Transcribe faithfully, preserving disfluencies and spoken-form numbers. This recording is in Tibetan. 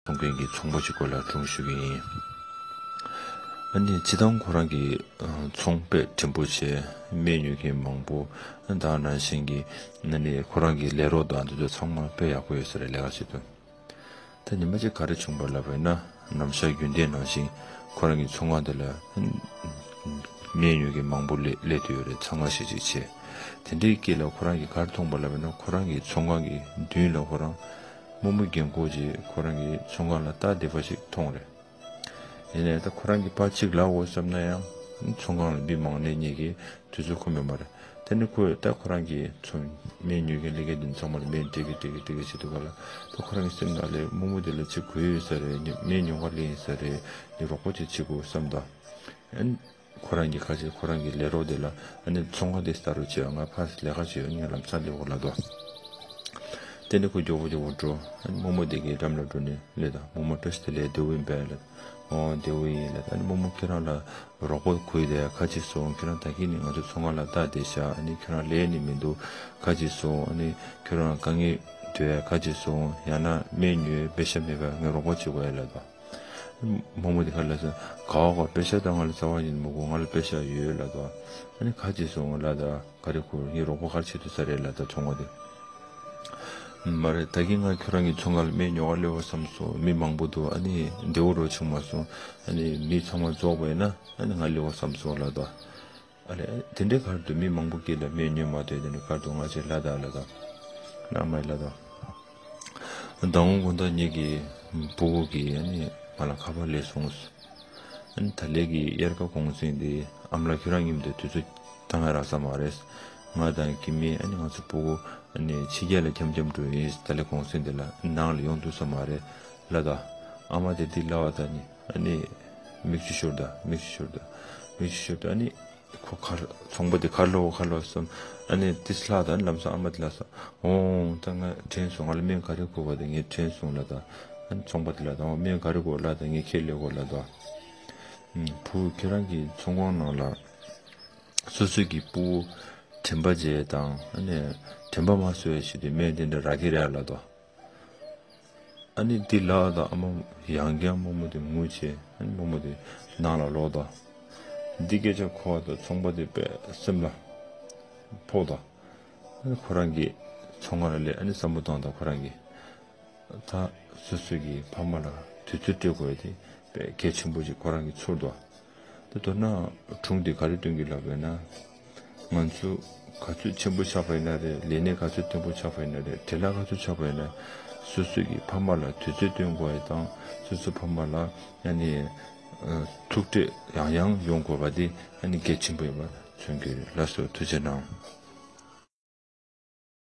ཚོང་མཁན་གྱི་ཚོང་པ་ཞིག་སྐོར་ལ་སྒྲུང་ཞུ་གི་ཡིན། ཨ་ནི་སྤྱིར་བཏང་ཁོ་རང་གི་ཚོང་དཔེ་བྲིན་པོ་བྱས། སྨན་ཉོ་མཁན་མང་པོ། ཨ་ད་ནང་བཞིན་གྱི་ཨ་ནི་ཁོ་རང་གི་ལས་རོགས་དང་འདི་ཚོ་ཚང་མ་དཔེ་ཡག་པོ་ཡོད་ས་རེད། ལས་ཀ་བྱེད་དུས། ད་ཉི་མ་གཅིག་ག་རེ་བྱུང་པ་ལབ་པ་ཡིན་ན། ནམ་ཞག་རྒྱུན་ལྡན་ནང་བཞིན་ཁོ་རང་གི་ཚོང་ཁང་དེ་ལ་སྨན་ཉོ་མཁན་མང་པོ་སླེབས་སླེབས་བསྡད་ཡོད་རེད། འཚང་ཁ་ཤིག་ཅིག་བྱས། དེ་འདྲའི་དཀྱིལ་ལ་ཁོ་རང་གིས་ག་རེ་མཐོང་པ་ལབ་པ་ཡིན་ན། ཁོ་རང་གི་ཚོང་ཁང་གི་མདུན་ལ་ཁོ་རང་རྨོ་མོ་རྒན་འཁོགས་ཅིག་ཁོ་རང་གི་ཚོང་ཁང་ལ་ལྟ་བསྡད་པ་ཞིག་མཐོང་རེད། ཡིན་ནའི་ད་ཁོ་རང་གིས་ཕར་ཅིག་ལབ་དགོས་བསམ་ན་ཡང་ཚོང་ཁང་ལ་མི་མང་ནས་ཉེ་གི་དུས་ཚོད་ཁོམ་ཡོད་མ་རེད། དེ་ནི་ཁོས་ད་ཁོ་རང་གི་ཚོ་སྨན་ཉོ་མཁན་སླེབས་མཁན་དེ་ཚང་མ་ལ་སྨན་སྤྲད་ཀྱི་སྤྲད་ཀྱི་སྤྲད་ཀྱི་བྱེད་དུས་ག་ལ། ད་ཁོ་རང་གི་སེམས་ནང་ལ་རྨོ་མོ་དེ་ལ་ཅིག་དགོས་ཡོད་ས་རེད། ངས་སྨན་ཉོ་གར་སླེབས་ཡིན་ས་རེད། ངས་རོགས་པ་ཅིག་བྱེད་དགོས་བསམ་ད། ཨ་ནི་ཁོ་རང་གི་ཁ་ཆེ་ཁོ་རང་གི་ལས་རོགས་དེ་ལ། ཨ་ནི་ཚོང་ཁང་དེ་ལྟ་རོགས་བྱེད། ང་ཕར་ལས་ཀ་བྱེད་ཡོད། ངས་ལམ་སང་སླེབས་དགོས་ལབ་དོ། དེ་ནི་ཁོ་མགྱོགས་པོ་མགྱོགས་པོ་འགྲོ། ཨ་ནི་རྨོ་མོ་དེ་གི་འགྲམ་ལ་འགྲོ་ནས་སླེབས་དང་། རྨོ་མོ་བཀྲ་ཤིས་བདེ་ལེགས། བདེ་པོ་ཡིན་པས་ལབ། ཨོ་བདེ་པོ་ཡིན་ལབ། ཨ་ནི་རྨོ་མོ་ཁྱེད་རང་ལ་རོགས་པ་དགོས་དེ་ཁ་ཅིག་སོང་། ཁྱེད་རང་ད་གིན་ནས་ང་ཚོ་ཚོང་ཁང་ལ་ལྟ་བསྡད་ཤག་ཨ་ནི་ཁྱེད་རང་སླེབས་ནི་མི་འདུག་ཁ་ཅིག་སོང་། ཨ་ནི་ཁྱེད་རང་དཀའ་ངལ་འདོད་ཁ་ཅིག་སོང་། ཡང་ན་སྨན་ཉོས་པེ་ཤ་མེད་པ་ངས་རོགས་པ་བྱེད་དགོས་ཡ་ལབ་དང་། རྨོ་མོ་དེ་ཁ་ལ་ཟེར། ག་བ་ག་པེ་ཤ་དང་ང་ལ་རྩ་བ་ཉིད་མི་དགོས། ང་ལ་པེ་ཤ་ཡོད་ལབ་དང་། ཨ་ནི་ཁ་ཅིག་སོང་ལབ་དང་། ག་རེ་དགོས། ངས་རོགས་པ་ག་རེ་བྱེད་ཐུབ་ས་རེད་ལབ་དང་། ཚོང་པ་དེ། མ་རེད། ད་གིན་ང་ཁྱོད་རང་གི་ཚོང་ཁང་ལ་སྨན་ཉོ་ག་སླེབས་པ་བསམ་སོང་། མི་མང་པོ་འདུག་ཨ་ནི་བདེ་པོ་རོ་བྱུང་མ་སོང་། ཨ་ནི་མི་ཚང་མ་རྫོགས་པ་ཡིན་ན་ཨ་ནི་ང་སླེབས་པ་བསམ་སོང་ལབ་དང་། ཨ་ལས། དེ་འདྲའི་གར་དུ་མི་མང་པོ་སྐད་ལ་སྨན་ཉོས་མ་ཐོས། དེ་འདྲའི་གར་དུ་ང་ཅིག་ལབ་དང་ལབ་དང་། ཨ་མ་ལབ་དང་། མདང་དགོང་དག་ངེད་ཀྱི་ཕྲུ་གུ་གིས་ཨ་ནི་ང་ལ་ཁ་པར་སླེབས་སོང་། ཨ་ནི་ད་ལན་གྱི་དབྱར་ཁ་གུང་སེང་འདི་ཨ་མ་ལགས་ཁྱོད་རང་མཉམ་དུ་དུས་ཚོད་བཏང་ཡ་རག་ས་མ་རེད། ང་དང་གི་མི་ཨ་ནི་ང་ཚོ་ཕྲུ་གུ་ཨ་ནི་ཕྱི་རྒྱལ་ལ་འཁྱམ་འཁྱམ་འགྲོ་ཡིན། ད་ལན་གུང་སེང་འདི་ལ་ནང་ལ་ཡོང་ཐུབ་ས་མ་རེད་ལབ་དང་། ཨ་མ་དེ་འདི་ལབ་པ་དང་ནི་ཨ་ནི་མིག་ཆུ་ཤོར་དང་། མིག་ཆུ་ཤོར་དང་། མིག་ཆུ་ཤོར་དང་། ཨ་ནི། ཁོ་ཁར་ཚོང་པ་དེ་ཁར་ལོག་ཁར་ལོག་སོང་། ཨ་ནི་ཏིས་ལྷག་དང་ལམ་སང་ཨ་མ་དེ་ལ་སོང་། ཨོང་། ད་ང་དྲན་སོང་། ང་ལ་སྨན་ག་རེ་དགོས་པ་དེ་ངས་དྲན་སོང་ལབ་དང་། ཨ་ནི་ཚོང་པ་དེ་ལ་དང་། སྨན་ག་རེ་དགོས་ལབ་དང་། ངས་ཁས་ལེན་དགོས་ལབ་དང་། ཨུམ། བུ་ཁྱེད་རང་གི་ཚོང་ཁང་ནང་ལ་སོ་སོ་གི་ཕྲུ་གུ་དྲན་པ་བརྗེད་དང་། ཨ་ནི་དྲན་པ་མ་སོས་ཞིག་དེ་སྨན་དེ་འདྲ་རག་གི་རེད་ལབ་དང་། ཨ་ནི་འདི་ལབ་དང་། ཨ་མ་ཡང་བསྐྱར་རྨོ་མོ་དེ་ངུ་བྱས། ཨ་ནི་རྨོ་མོ་དེ་ནང་ལ་ལོག་དང་། འདི་སྐད་ཆ་གོ་བ་དང་ཚོང་པ་དེ་དཔེ་སེམས་ལ་ཕོག་དང་། ཨ་ནི་ཁོ་རང་གི་ཚོང་ཁང་ལ་སླེབས། ཨ་ནི་བསམ་བློ་བཏང་དང་། ཁོ་རང་གི་ད་སོ་སོ་གི་ཕ་མ་ལ་དུས་ཚོད་སྤྲད་དགོས་དེ་དཔེ་གལ་ཆེན་པོ་ཞིག་ཁོ་རང་གི་ཚོར་དང་། དེ་མདོར་ན་སྒྲུང་དེ་ག་རེ་སྟོན་གྱི་ལབ་པས་ན། ང་ཚོ་ག་ཚོད་ཆེན་པོ་ཆགས་པ་ཡིན་ན་རེད། ལས་གནས་ག་ཚོད་བརྟན་པོ་ཆགས་པ་ཡིན་ན་རེད། བྲེལ་བ་ག་ཚོད་ཆགས་པ་ཡིན་ན། སོ་སོ་གི་ཕ་མ་ལ་དུས་ཚོད་སྟོན་དགོས་ཡ་དང་། སོ་སོ་ཕ་མ་ལ་ཨ་ནི་ཐུག་འཕྲད་ཡང་ཡང་ཡོང་དགོས་པ་དེ་ཨ་ནི་གལ་ཆེན་པོ་ཡིན་པ་མཚོན་གྱི་རེད། ལགས་སོ། ཐུགས་རྗེ་གནང་།